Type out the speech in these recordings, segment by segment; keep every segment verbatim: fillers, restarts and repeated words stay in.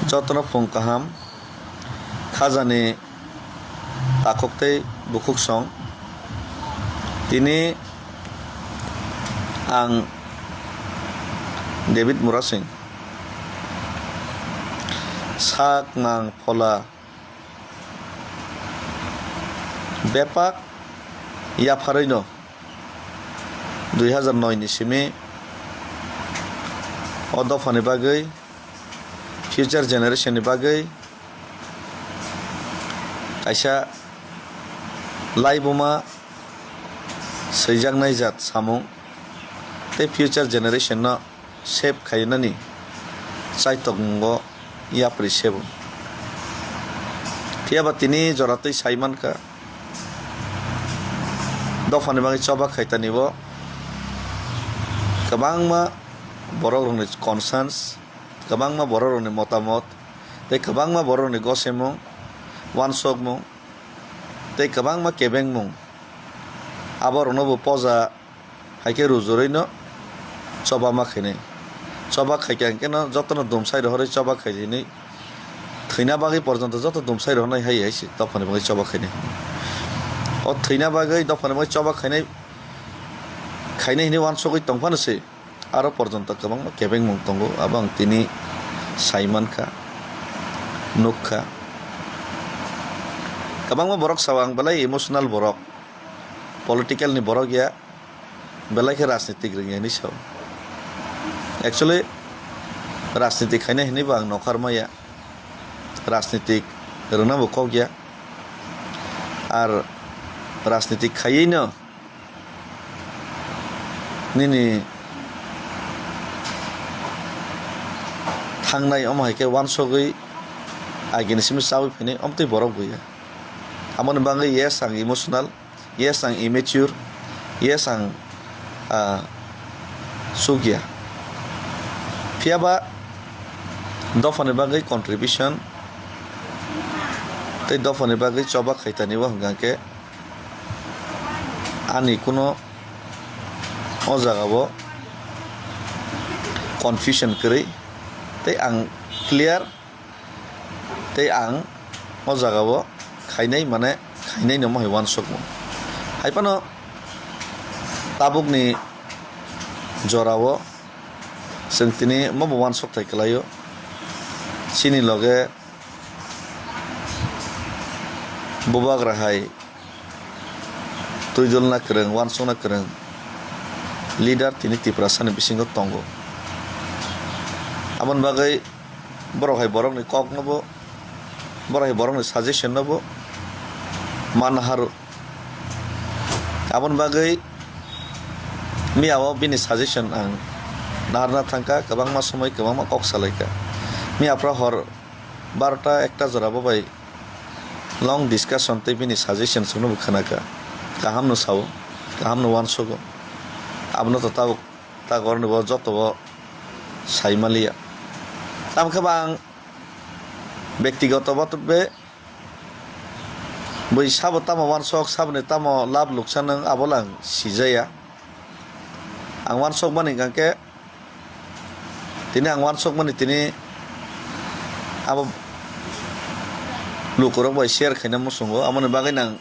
Jotono phung kaham, khajani takhuk tei bukhuk song. Tini ang David Murasing, sak nang phola bepak yapharwi no dui hazar noi ni simi o dophani bagwi, future generation ni bagwi kaisa laibuma swijaknai jat samung tei future generation no save khainani chaitokmungo yapri sebo. Phiya ba tini jora twi sai mankha, dophani bagwi choba khaitani bo kwbangma borok rokni concerns, kwbangma borok rokni motamot tei kwbangma borok rokni gosemung, uansukmung tei kwbangma kebengmung abo rokno bo poja hai khe rujurwino choba ma khainai. Choba khaikha hwnkhe no jotono dumsai rohorwi choba khai hinwi thwina bagwi porjonto joto dumsai rohornai hai hai se dophani bagwi choba khainai. O thwina bagwi dophani bagwi choba khainai, khainai hinwi uansugwi tongphano se aro porjonto kwbangma kebengmung tongo, abo ang tini sai mankha, nukha. Kwbangma borok sao ang belai emotional borok, political ni borok ya, belai khe rajnitik rwngya hinwi sao. Actually, rajnitik khainai hinwi bo ang nokhar maya. Rajnitik rwna bo kok ya. Ar rajnitik khaiwi no nini thangnai omo hai khe uansugwi agini simi chaui phainai omtwi borok bo ya. Aboni bagwi yes, ang emotional. Yes, ang immature. Yes, ang, ah, sukya. Phiya ba dophani bagwi contribution tei dophani bagwi choba khaitani bo hwnkha khe ani kuno o jaga o confusion kwrwi tei ang clear. Tei ang o jaga o khainai, mane khainai no mohai uansukmung. Hai phano tabukni jora o chwng tini omo bo uansuk thai kwlai o. Chini loge bubagra hai twi dulna kwrwng, uansukna kwrwng leader tini Tiprasani bisingo tongo. Aboni bagwi borok hai borokni koknobo, borok hai borokni suggestion nobo manna haru. Aboni bagwi miyao bini suggestion ang narwkna thangkha, kwbangma somoi kwbangma kok salaikha. Miyaphra hor barota ekta jora bo bai long discussion tei bini suggestion chwngno bo khwnakha. Kaham no sao, kaham no uansugo. Abono to tabuk tak oroni bo joto bo sai maliya. Tamo khe bo ang bektigoto batok be bui sabo tamo uansuk, saboni tamo lab luksa nwng abo lang sijaya. Ang uansukmani hwnkha khe tini ang uansukmani tini abo lukurok bai share khaina muchungo, aboni bagwi nang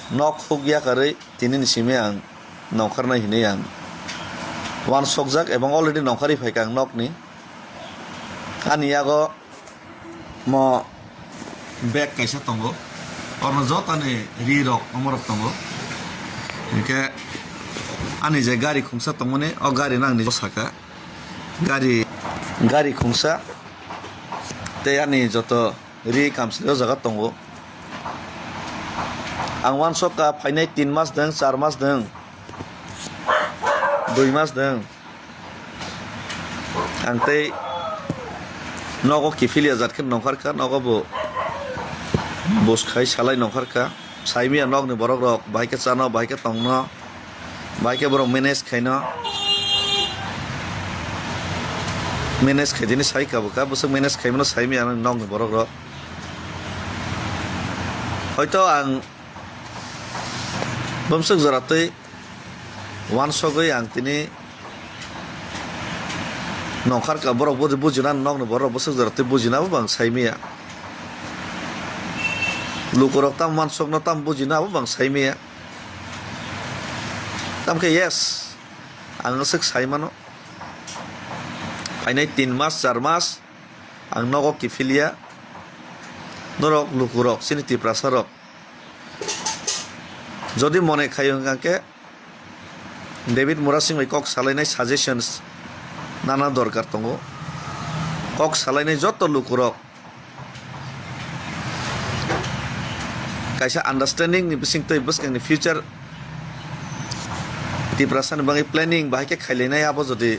nok huk yakarwi tinini simi ang nongkhornai hinwi ang uansukjak, ebong already nongkhorwi phaikha ang nokni. Ani yago mo bag kaisa tongo, orno jotoni ri rok omorok tongo. Hinkhe ani je gari khungsa tongmani, o gari no ang ni saka. Gari, gari khungsa tei ani joto ri kamchwlwi o jaga tongo. Ang uansukha phainai tin mas dwng, char mas dwng, dui mas dwng. Ang tei nogo kiphilya jat khe nongkhorkha, nogo bo bus khai salai nongkhorkha. Saimanya nokni borok rok bahai khe chano, bahai khe tongno, bahai khe borok manage khaino. Manage khaidini sai kabukha, bwswk manage khaimano saimanya nokni borok rok. Hoito ang bumswk jora twi uansugwi ang tini Nongkhar ka borok budi bujina, nokni borok bwswk jora tei bujina bo bang sai maya. Lukurok tam wansokno tam bujina bo bang sai maya. Tamkhe yes, ang swk sai mano. Phainai tin mas, char mas ang nogo kiphilya. Norok lukurok, chini Tiprasa rok, jodi mone khayo hwnkha khe, David Murasing bai kok salainai suggestions nana dorkar tongo. Kok salainai joto lukurok kaisa understanding ni bisingtwi bwskangni future Tiprasa ni bagwi planning bahai khe khailainai, abo jodi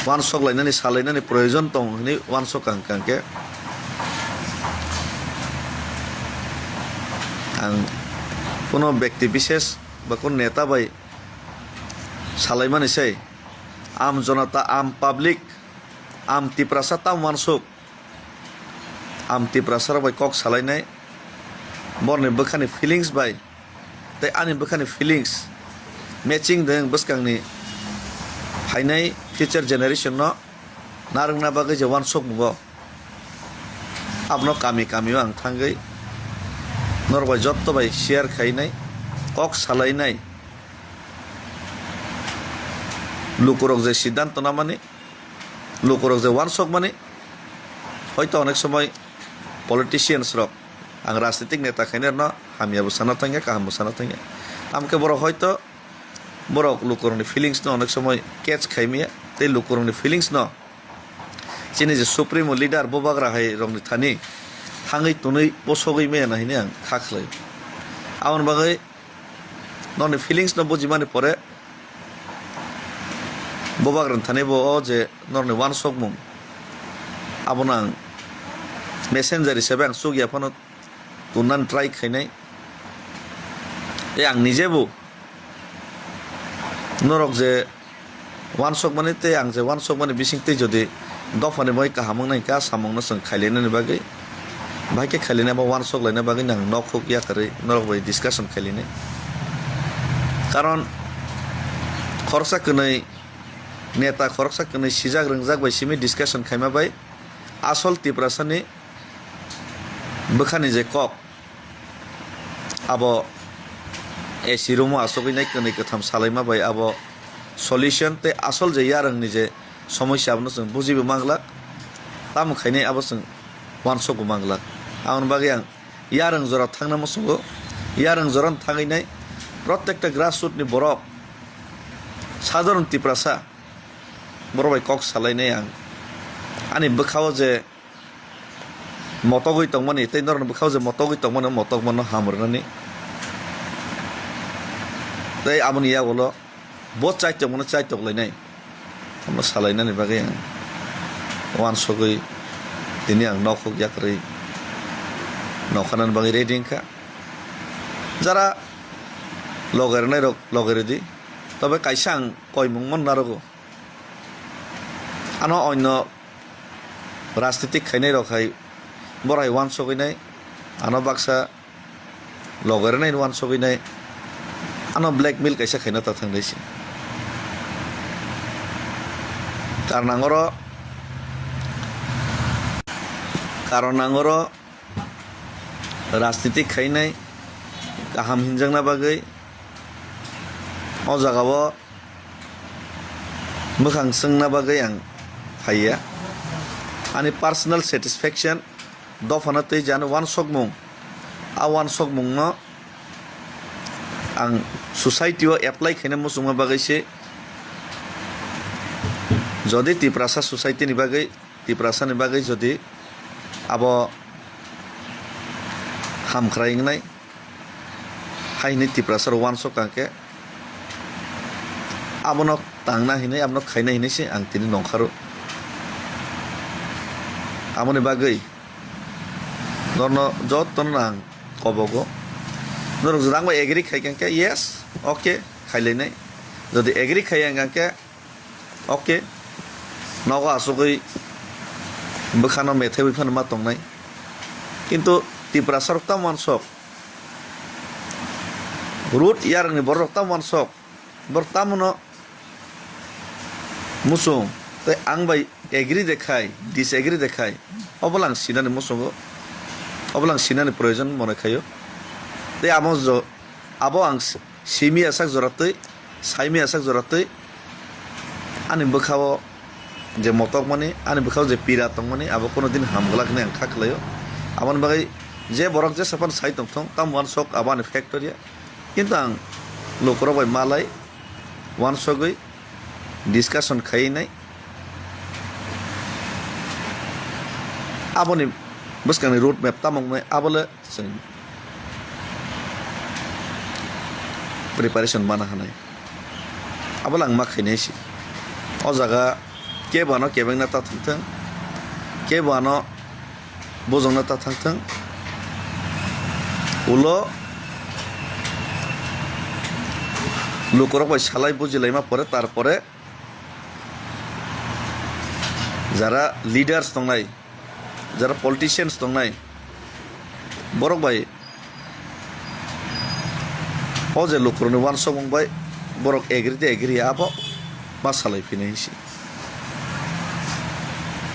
wansok lainani, salainani proyojon tong hinwi wansok ang kang khe, ang kuno bekti bishesh ba kuno neta bai salaimani sei, am jonata, am public, am Tiprasa tam wansuk, am Tiprasa rok bai kok salainai, borni bwkhani feelings bai tei ani bwkhani feelings matching de wng bwskangni phainai future generation no narwkna bagwi je wansukmungo. Abono kami kami o ang thangwi norok bai jotto bai share khainai, kok salainai, lukurok je siddhanto namani, lukurok je wansokmani, hoito onek somoi politicians rok, ang rajnitik neta khainai rokno hamya bo sana thangya, kaham bo sana thangya. Tamkhe borok hoito borok lukurokni feelings no onek somoi catch khaimaya, tei lukurokni feelings no chini je supremo leader bubagra hai rokni thani thangwi tunwi bosogwi maya na hinwi ang kha khlai. Aboni bagwi norokni feelings no bujimani pore bubagrani thani bo o je norokni wansokmung, abono ang messenger hisabe ang chukya phano tonnani try khainai. Tei ang nije bo norok je wansokmani tei ang je wansokmani bisingtwi jodi dophani bagwi kaham wngnai hwnkha, samungno chwng khailainani bagwi, bahai khe khailainai abo wansok laina bagwi nang nokhuk yakarwi norok bai discussion khailainai. Karon khoroksa kwnwi neta, khoroksa kwnwi sijak rwngjak bai simi discussion khaima bai asol Tiprasani bwkhani je kok, abo A C room o asogwi nai kwnwi kwtham salaima bai abo solution tei asol je yarwngni je somosya abono chwng bujibo manglak, tamo khainai abo chwng wansokbo manglak. Aboni bagwi ang yarwng jora thangna muchungo, yarwng jora thangwi nai protekta grassroot ni borok, sadharon Tiprasa borok bai kok salainai ang ani bwkhao je motogwi tongmani tei norokni bwkhao je motogwi tongmani, o motokmano ham rwnani. Tei aboni yagulo bo chaitok mano chaitok lainai, omo salainani bagwi ang wansugwi tini ang nokhuk yakrwi nokhanani bagwi ready wngkha. Jara logai rwnairok logai rwdi, tobe kaisa ang koimung mano narogo. Ano onno rajnitik khainai rok hai, borok hai wansugwi nai, ano baksa logai rwnai wansugwi nai, ano blackmail kaisa khaina ta thang dai se. Karnang oro, karon ang oro rajnitik khainai kaham hinjakna bagwi o jagao mwkhang swngna bagwi ang phaiya. Ani personal satisfaction dophano tei jani wansokmung, a wansokmungno ang society o apply khaina muchungma bagwi se. Jodi Tiprasa society ni bagwi, Tiprasa ni bagwi jodi abo hamkhrai wngnai, hai hwnwi Tiprasa rok wansok kha khe, abono tangna hinwi, abono khaina hinwi se ang tini nongkharo. Aboni bagwi norno jotono ang kobogo. Norok jwdang bai agree khai kha khe, yes, okay, khailainai. Jodi agree khai ang kha khe, okay, nogo asugwi bwkhano methaiwi phano ma tongnai. Kintu Tiprasa rok tamo wansok, root yarwngni borok rok tamo wansok, borok tamono Muchung tei ang bai agree de khai, disagree de khai, obo lang sinani muchungo, obo lang sinani proyojon mone khaio. Tei amo jo, abo ang s-, simi asak jora twi, saimi asak jora twi, ani bwkhao je motokmani, ani bwkhao je pira tongmani, abo kono din hamglak hinwi ang kha khlaio. Aboni bagwi je borok jesa phano sai tongthung, tamo uansuk abo ani factory ya. Kintu ang lukurok bai malai uansugwi discussion khaiwi nai. Aboni bwskangni road map tamo wngnai, abo le chwng preparation mana hinwi. Abo le ang ma khainai se. O jaga kebo ano kebengna ta thangthung, kebo ano bujokna ta thangthung. Ulo lukurok bai salai bujilaima pore, tarpore jara leaders tongnai, jara politicians tongnai, borok bai o je lukurokni uansukmung bai borok agree de agree, abo ma salai phinai se.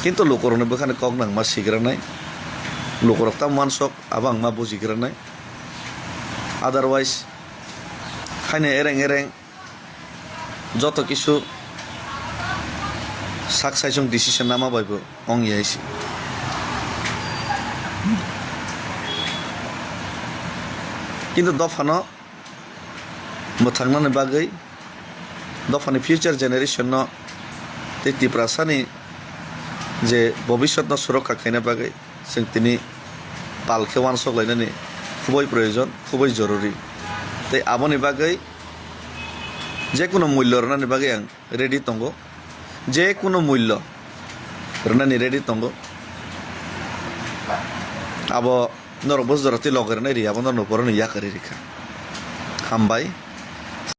Kintu lukurokni bwkhani kok nangma sigranai, lukurok tamo uansuk abo ang ma bujigranai. Otherwise, haino ereng ereng joto kisu sak saichung decision nama bai bo ong ya se. Kintu dophano mwthangnani bagwi, dophani future generation no tei Tiprasani je bobiswt no surokkha khaina bagwi chwng tini pal khe uansuk lainani khubui proyojon, khubui jorori. Tei aboni bagwi jekunu mullo rwnani bagwi ang ready tongo, jekunu mullo rwnani ready tongo. Abo norok bo jora twi loge rwnai ri, abo norok borokni yakarwi rikha. Hambai.